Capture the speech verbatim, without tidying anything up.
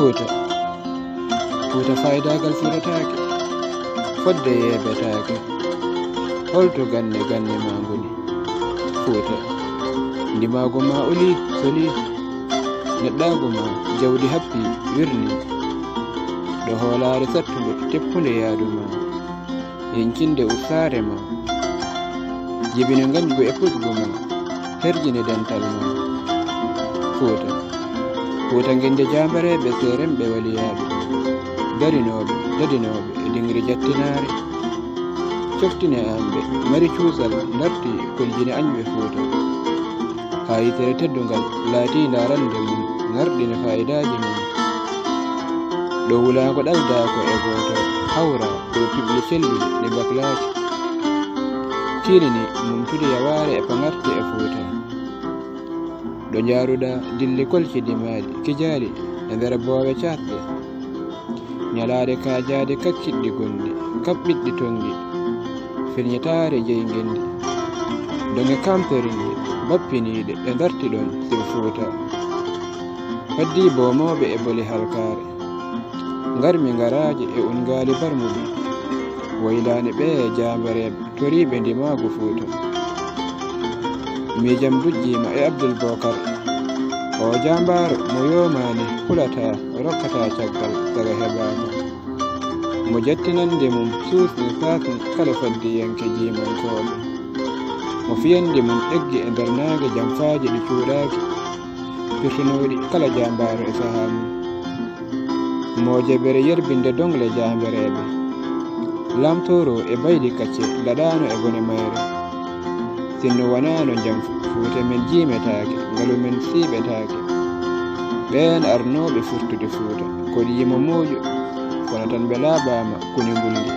Fuuta. Fuuta faayidaagal firataake, fodde yeebetaake. Holto ganne ganne maa ngoni? Fuuta. Ndimaagu maa ulii, solii. Neɗɗaagu maa jawdi happii, wirnii. Ɗo hoolaare sattunde, teppunde yaadu maa. Yeñcinde usaare ma, jibine ngañgu e puƴgu ma, herjine dental ma. Fuuta. Fuuta ngennde jaambareeɓe, seeremɓe, waliyaaɓe, darinooɓe, dadinooɓe e diŋri jattinaare. Coftine añɓe, mari cuusal, darti koljine añɓe Fuuta. Haa yitere teddungal laatii ndaarannde mum, ŋarɗine faayidaaji mum. Ɗo wulaango ɗaldaa ko e gooto, hawra ko piɓli celli ɗi baklaaji. Tiinini mumtude yawaare e paŋarte e Fuuta. Ɗo njaaruɗaa dilli kolci dimaaɗi, kijaali e nder boowe caatɗe. Ñalaaɗe kaajaade kakkitɗi gonɗi, kaɓɓitɗi toŋngi, firñitaare jeyi ngenndi. Doŋe kamperinde, bappiniiɗe, ɓe ndarti ɗoon, siw Fuuta. Heddii boomooɓe e boli halkaare. Ngarmi ngaraaje e ungaali barmuɗi. Woylaani ɓee jaambareeɓe toriiɓe ndimaagu Fuuta. Miijam dujjiima e Abdul Bookar. O jaambaaro mo yoomaani, hulataa, rokkataa caggal, saga heɓaaka. Mo jattinannde mum suusni saasin kala faddiyanke jiimankooɓe. Mo fiyannde mum eggi e nder naange jamfaaji ɗi cuuɗaaki, pirtunooɗi kala jaambaaro e sahaa mum. Moojobere yerbinde doŋle jaambereeɓe. Lamtooro e baydi kacce laɗaano e bone mayre. Sinno wanaano njam Fuuta men jiimetaake, ngalu men siiɓetaake. Ɓeen arnooɓe furtude Fuuta, koɗi yimo mooƴu, kono tan ɓe laaɓaama kuni ngulndi.